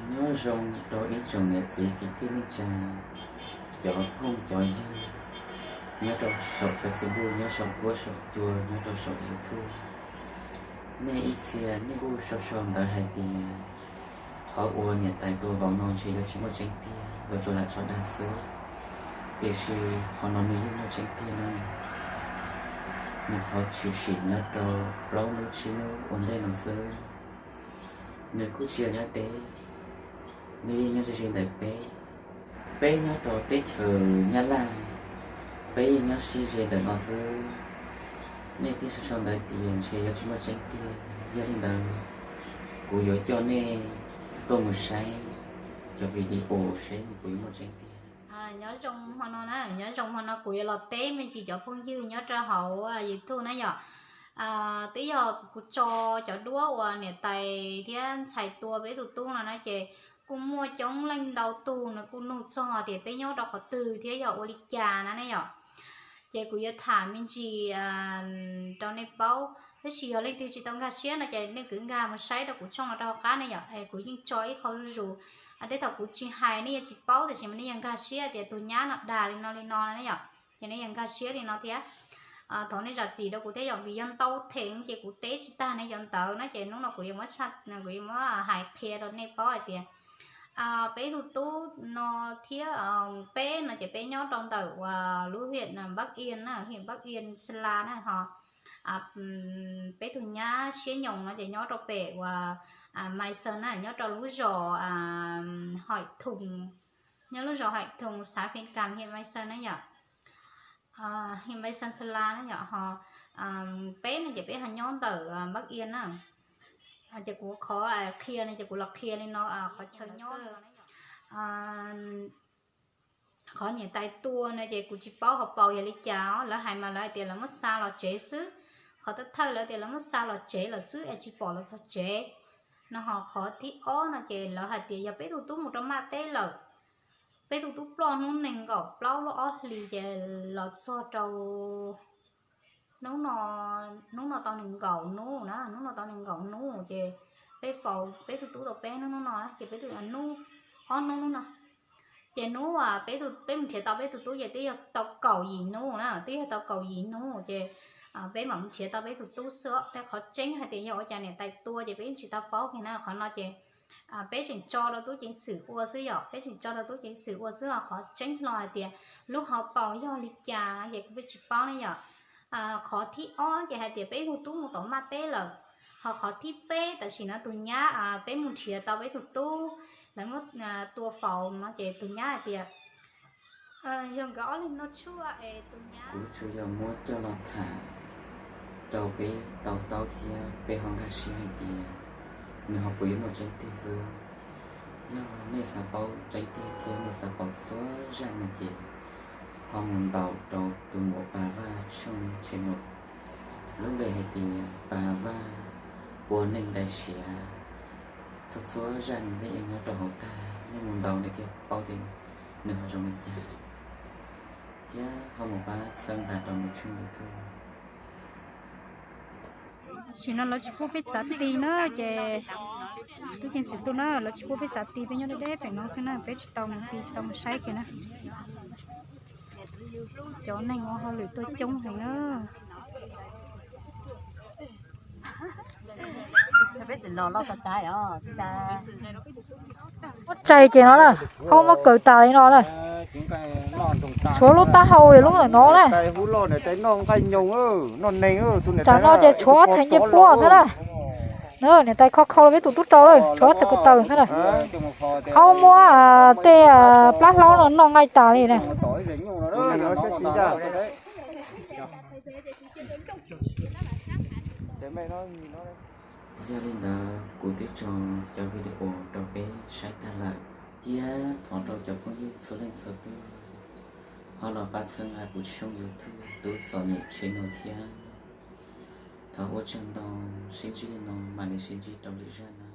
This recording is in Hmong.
Nyob zoo rau ib tsoom niam txiv kwv tij neej tsa, cov phooj cov ywg nyob rau saum Facebook, nyob saum huab saum cua, nyob rau saum YouTube. Nej ib txhia nej kuj sau sau ntawv hais tias qhov uas niam tais tua vauv no ntshe yuav tsis muaj tseeb tiag, yuav tsuas lam tso dag xwb. Tiam sis qhov no nws yeej muaj tseeb tiag no. Nws qhov tshwm sim nyob rau plaub lub tsib lub ua ntej no xwb. Nws kuj tsis yog nyob deb, nws yeej nyob ze ze ntawm peb. Peb nyob rau teb chaws Nyab Laj, peb yeej nyob sib ze ntawm no xwb. Nej twb sau sau ntawv tias ntshe yuav tsis muaj tseeb tiag, yog li ntawd kuv yuav coj nej tuaj mus saib cov video seb nws puas yuav muaj tseeb tiag. Nyob zoo hmo no na, nyob zoo hmo no kuv yuav los teb me ntsis cov phooj ywg nyob rau hauv YouTube na yom. Twb yog kuv tso cov duab uas niam tais thiab ntxhais tua peb tus tub no na ces kuj muaj coob leej ntau tug nws kuj nug txog tias peb nyob rau qhov twg thiab yog ua li cas na ne yom. Ces kuv yuav tham me ntsis rau nej paub, tab sis yog leej twg tsis tau nkag siab no ces nej kwv nkag mus saib rau kuv tshooj no rau hauv qab ne yom. Es kuv yeej tso ib qho zuj zus, tej thaum kuv tsis hais nej yuav tsis paub, tiam sis mas nej yuav nkag siab tias tus nyab no dag li no li no na yom. Ces nej yuav nkag siab li no thiab. Thov nej zam txim rau kuv thiab yom, vim yog ntau theem ces kuv teb tsis tag nej cov ntawv na, ces hnub no kuv yuav muab, kuv yuav muab hais qhia rau nej paub hais tias peb tus tub no thiab peb no ces peb nyob rau ntawm uas lub huyện Bắc Yên na, huyện Bắc Yên Sơn La na ho. Peb tus nyab Siab Nyoos no ces nyob rau pem uas Mai Sơn na, nyob rau lub zos Hoi Thum, nyob lub zos Hoi Thum, xã Phiêng Căm, huyện Mai Sơn na yom. Huyện Mai Sơn Sơn La na yom ho. Peb no ces peb ho nyob ntawm Bắc Yên na. Ces kuv qhov qhia no ces kuv los qhia li no, qhov chaw nyob. Qhov niam tais tua no ces kuv tsis paub hauv paus yog li cas, lawv hais mas lawv hais tias lawv muab xa los tsev xwb. Qhov thawj thawj lawv tias lawv muab xa los tsev lawm xwb es tsis pom los txog tsev no ho. Qhov thib ob no ces lawv hais tias yog peb tus tub mus rau Maj teb lawm, peb tus tub ploj hnub nees nkaum plaub lub ob hlis ces los txog rau hnub no, hnub no tau nees nkaum hnub na, hnub no tau nees nkaum hnub ces peb faus peb tus tub tau peb hnub, hnub no ces peb tus hnub, ob hnub hnub no. Ces hnub peb tus, peb mus nrhiav tau peb tus tub ces twb yog tau kaum yim hnub na, twb yog tau kaum yim hnub ces peb mam mus nrhiav tau peb tus tub xwb. Tej qhov tseeb hais tias yog ua cas niam tais tua ces peb tsis tau paub kiag na. Qhov no ces peb tseem tso rau tub ceev xwm ua xwb yom, peb tseem tso rau tub ceev xwm ua xwb. Qhov tseeb hlo hais tias lub hauv paus yog li cas no ces kuv peb tsis paub ne yom. Qhov thib ob ces hais tias peb tus tub mus tom Maj teb lawm. Ho qhov thib peb tam sim no tus nyab, peb mus nrhiav tau peb tus tub, lawv muab tua faus no ces tus nyab hais tias yog nkawd ob leeg noj tshuaj es tus nyab. Kuv tsuas yog muab coj los tham rau peb tau taub thiab peb ho nkag siab hais tias nws ho puas yuav muaj tseeb tiag xwb. Yog nej xav paub tseeb tiag thiab nej xav paub txhua zaj no ces ho mus ntaus rau tus muam Pas Vaj tshooj channel, lub npe hais tias Pas Vaj ua neeg daim siav. Txhua txhua zaj no nej yeej nyob rau hauv tag, nej mus ntaus nej thiaj paub tias nws ho zoo li cas, thiab ho mus pab txhawb nqa rau nws tshooj YouTube. Tam sim no lawv tsis pub peb txav ti na, ces tub ceev xwm tuaj na, lawv tsis pub peb txav ti, peb nyob deb deb pem no xwb na, peb tsis tau mus ti, tsis tau mus saib kiag na. Cov neeg ua hauj lwm tuaj coob heev na. Muab tsais ces no na, ho muab kaws tas li no na. Tshuav lub taub hau lub ntawm no na. Tsam no ces tshuav txheem ncej puab xwb na. Niam tais kho khau los peb tus tub rau lawm, tshuav txheem ko taw xwb na. Ho muab tej plab hlaub no noj nqaij tas li na. Yog li ntawd kuv twb tso cov video rau peb saib tag lawm, thiab thov rau cov phooj ywg txhua leej txhua tus ho los pab txhawb nqa kuv tshooj YouTube Tub Txom Nyem Channel thiab. Thov ua tsaug ntau, sib ntsib li no mam li sib ntsib rau lwm zaj na.